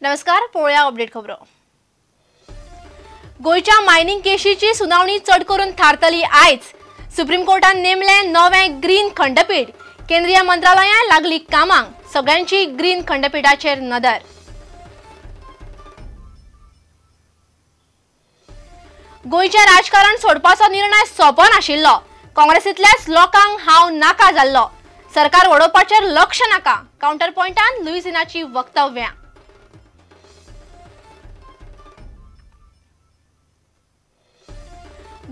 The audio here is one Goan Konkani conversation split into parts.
नमस्कार, पळोवया अपडेट खबरो. गोंयच्या मायनिंग केशीची सुनावणी चड करून थारतली आयज. सुप्रीम कोर्टान नेमले नवें ग्रीन खंडपीठ. केंद्रीय मंत्रालयां लागली कामांक. सगळ्यांची ग्रीन खंडपीठाचेर नदर. गोंयचें राजकारण सोडपाचो निर्णय सोंपो नाशिल्लो. काँग्रेसींतल्याच लोकांक हांव नाका जाल्लो. सरकार वडोवपाचेर लक्ष नाका. कावंटर पॉयंटान लुईझिनाची वक्तव्यां.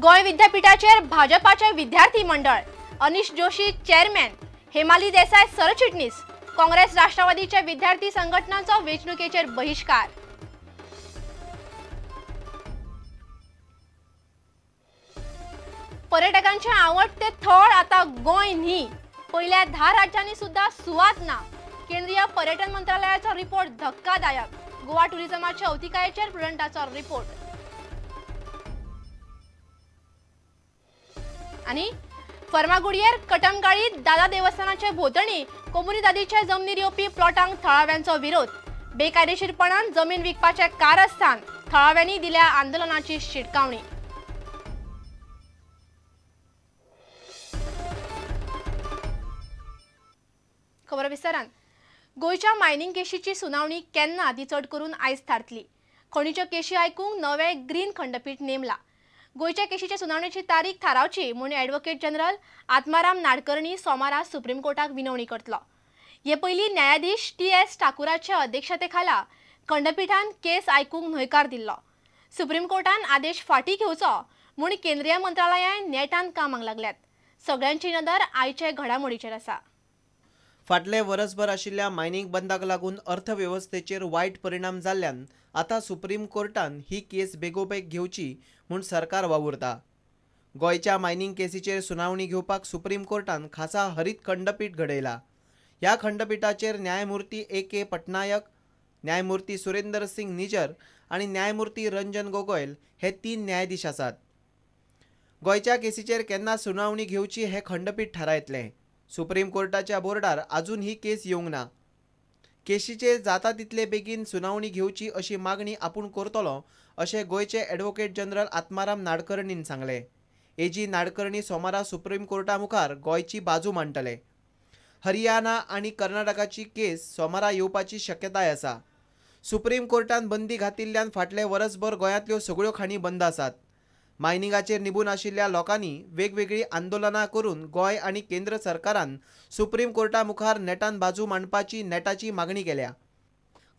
गोंय विद्यापीठाचेर भाजपाचे विद्यार्थी मंडळ. अनिश जोशी चेअरमॅन, हेमाली देसाय सरचिटणीस. काँग्रेस राष्ट्रवादीच्या विद्यार्थी संघटनांचो वेंचणुकेचेर बहिश्कार. पर्यटकांचे आवडते थळ आता गोंय न्ही. पयल्या 10 राज्यांनी सुद्धा सुवात ना. केंद्रीय पर्यटन मंत्रालयाचो रिपोर्ट धक्कादायक. गोवा टुरिझमाच्या अवतिकायेचेर प्रुडंटाचो रिपोर्ट. आनी फर्मागुडयेर कटमगाळी दादा देवस्थानाचे भोंवतणी कोमुनिदादीच्या जमनीर येवपी प्लॉटांक थळाव्यांचो विरोध. बेकायदेशीरपणान जमीन विकपाचे कारस्थान. थळाव्यांनी दिल्या आंदोलनाची शिटकावणी. खबर विस्तारान. गोंयच्या मायनिंग केशीची सुनावणी केन्ना ती चड करून आयज थारतली. खणीच्यो केशी आयकूंक नवें ग्रीन खंडपीठ नेमला. गोंयच्या केशीच्या सुनावणेची तारीख थारावची म्हूण ॲडव्होकेट जनरल आत्माराम नाडकर्णी सोमारा सुप्रीम कोर्टाक विनवणी करतलो. हे पयलीं न्यायाधीश टी.एस. ठाकूराच्या अध्यक्षतेखाला खंडपीठान केस आयकूंक न्हयकार दिल्लो. सुप्रीम कोर्टान आदेश फाटीं घेवचो म्हूण केंद्रीय मंत्रालयान नेटान कामाक लागल्यात. सगळ्यांची नदर आयचे घडामोडीचेर आसा. फाटले वरसभर आशिल्ल्या मायनिंग बंदाक लागून अर्थवेवस्थेचेर वायट परिणाम जाल्ल्यान आतां सुप्रीम कोर्टान ही केस बेगोबेग घेवची म्हूण सरकार वावुरता. गोंयच्या मायनिंग केसीचेर सुनावणी घेवपाक सुप्रीम कोर्टान खासा हरीत खंडपीठ घडयला. ह्या खंडपीठाचेर न्यायमूर्ती ए.के. पटनायक, न्यायमूर्ती सुरेंदर सिंग निजर आनी न्यायमूर्ती रंजन गोगोयल हे 3 न्यायाधीश आसात. गोंयच्या केसीचेर केन्ना सुनावणी घेवची हें खंडपीठ थारायतलें. सुप्रीम कोर्टाच्या बोर्डार अजून ही केस येवंक ना. केशीचेर जाता तितले बेगीन सुनावणी घेवची अशी मागणी आपूण करतलो अशें गोंयचे ॲडव्होकेट जनरल आत्माराम नाडकर्णीन सांगलें. एजी नाडकर्णी सोमारा सुप्रीम कोर्टा मुखार गोंयची बाजू मांडटले. हरियाणा आनी कर्नाटकाची केस सोमारा येवपाची शक्यताय आसा. सुप्रीम कोर्टान बंदी घातिल्ल्यान फाटले वरसभर गोंयांतल्यो सगळ्यो खाणी बंद आसात. मायनिंगाचेर निबून आशिल्ल्या लोकांनी वेगवेगळीं आंदोलनां करून गोंय आनी केंद्र सरकारान सुप्रीम कोर्टा मुखार नेटान बाजू मांडपाची नेटाची मागणी केल्या.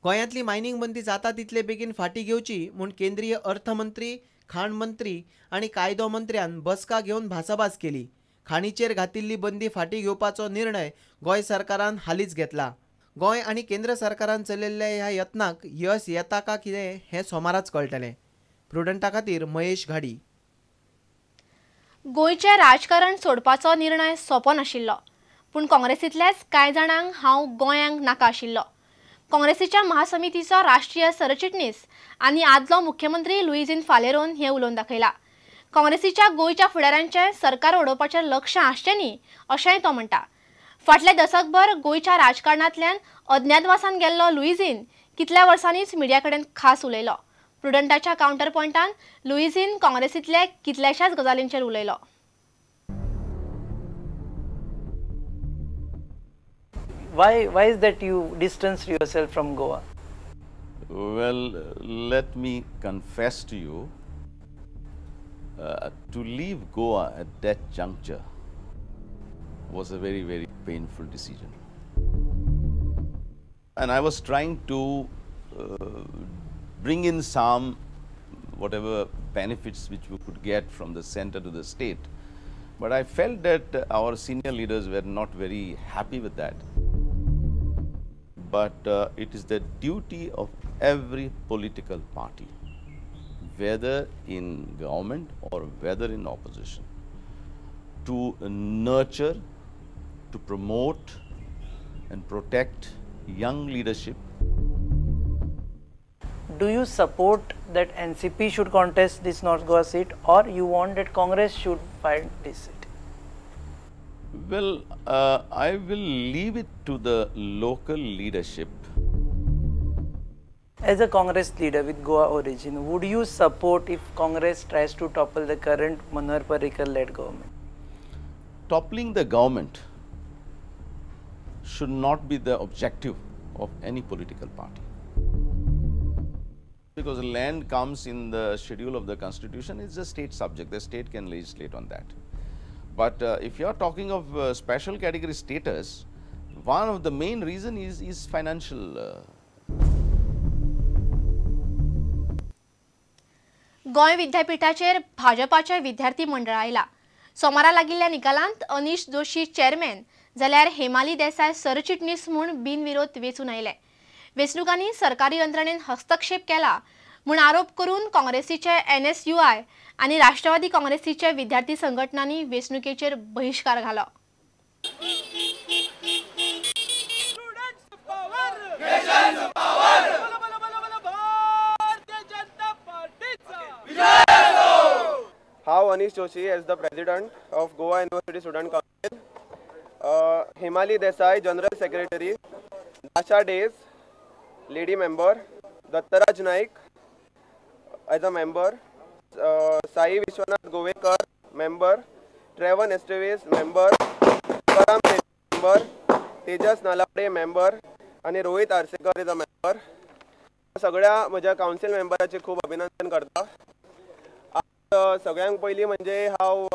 गोंयांतली मायनिंग बंदी जाता तितले बेगीन फाटीं घेवची म्हूण केंद्रीय अर्थमंत्री, खाण मंत्री आनी कायदो मंत्र्यान बसका घेवन भासाभास केली. खाणीचेर घातिल्ली बंदी फाटीं घेवपाचो निर्णय गोंय सरकारान हालींच घेतला. गोंय आनी केंद्र सरकारान चलयल्ल्या ह्या यत्नाक यश येता का कितें हें सोमाराच कळटलें. प्रुडंटा खातीर महेश घाडी. गोंयचें राजकारण सोडपाचो निर्णय सोंपो नाशिल्लो, पूण काँग्रेसींतल्याच कांय जाणांक हांव गोंयांक नाका आशिल्लो. काँग्रेसीच्या महासमितीचो राष्ट्रीय सरचिटणीस आनी आदलो मुख्यमंत्री लुईझिन फालेरोन हें उलोवन दाखयलां. काँग्रेसीच्या गोंयच्या फुडाऱ्यांचें सरकार उडोवपाचें लक्ष आसचें न्ही अशेंय तो म्हणटा. फाटल्या दसकभर गोंयच्या राजकारणांतल्यान अज्ञातवासान गेल्लो लुईझिन कितल्या वर्सांनीच मिडिया कडेन खास उलयलो. प्रुडंटाच्या कावंटर पॉयंटान लुईझिन काँग्रेसींतल्या कितल्याशाच गजालींचेर उलयलो. Why is that you distanced yourself from Goa? Well, let me confess to you, to leave Goa at that juncture was a very, very painful decision. And I was trying to bring in some whatever benefits which we could get from the center to the state. But I felt that our senior leaders were not very happy with that. But it is the duty of every political party, whether in government or whether in opposition, to nurture, to promote and protect young leadership. Do you support that NCP should contest this North Goa seat, or you want that Congress should fight this seat? Well, I will leave it to the local leadership. As a Congress leader with Goa origin, would you support if Congress tries to topple the current Manohar Parrikar led government? Toppling the government should not be the objective of any political party. Because land comes in the schedule of the constitution, it's a state subject, the state can legislate on that. But if you are talking of special category status, one of the main reason is financial. Goa विद्यापीठाचेर भाजपाच्या विद्यार्थी मंडळ आयला. सोमारा लागिल्ल्या निकालांत अनीश जोशी चेअरमॅन जाल्यार हेमाली देसाय सरचिटणीस म्हूण बिनविरोध वेंचून आयले. वेंचणुकांनी सरकारी यंत्रणेन हस्तक्षेप केला म्हूण आरोप करून काँग्रेसीचे NSUI आनी राष्ट्रवादी काँग्रेसीच्या विद्यार्थी संघटनांनी वेंचणुकेचेर बहिश्कार घालो. हांव Anish Joshi as the president of Goa University Student Council, Hemali Desai general secretary, Dasha Des lady member, Dattaraj Naik as a member, Sai Vishwanath Govekar member, Trevon Esteves member, Karam member, Tejas Nalawade member आनी Rohit Arsekar is a member. सगळ्या म्हज्या कावन्सील मेंबराचें खूब अभिनंदन करता. सगळ्यांक पयलीं म्हणजे हांव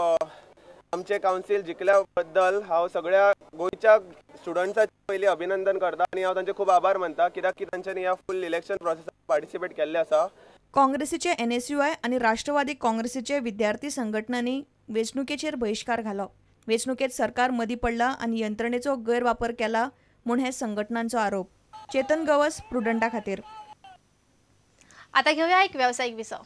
आमचे कावन्सील जिखल्या बद्दल हांव सगळ्या गोंयच्या स्टुडंट्साचें पयलीं अभिनंदन करता आनी हांव तांचे खूब आभार मानता, कित्याक की तांच्यांनी ह्या फूल इलेक्शन प्रोसेसाक पार्टिसिपेट केल्लें आसा. काँग्रेसीचे NSUI आनी राष्ट्रवादी काँग्रेसीचे विद्यार्थी संघटनांनी वेंचणुकेचेर बहिश्कार घालो. वेंचणुकेत सरकार मदीं पडला आनी यंत्रणेचो गैरवापर केला म्हूण हे संघटनांचो आरोप. चेतन गवस, प्रुडंटा खातीर. आता घेऊया एक व्यावसायिक विसव.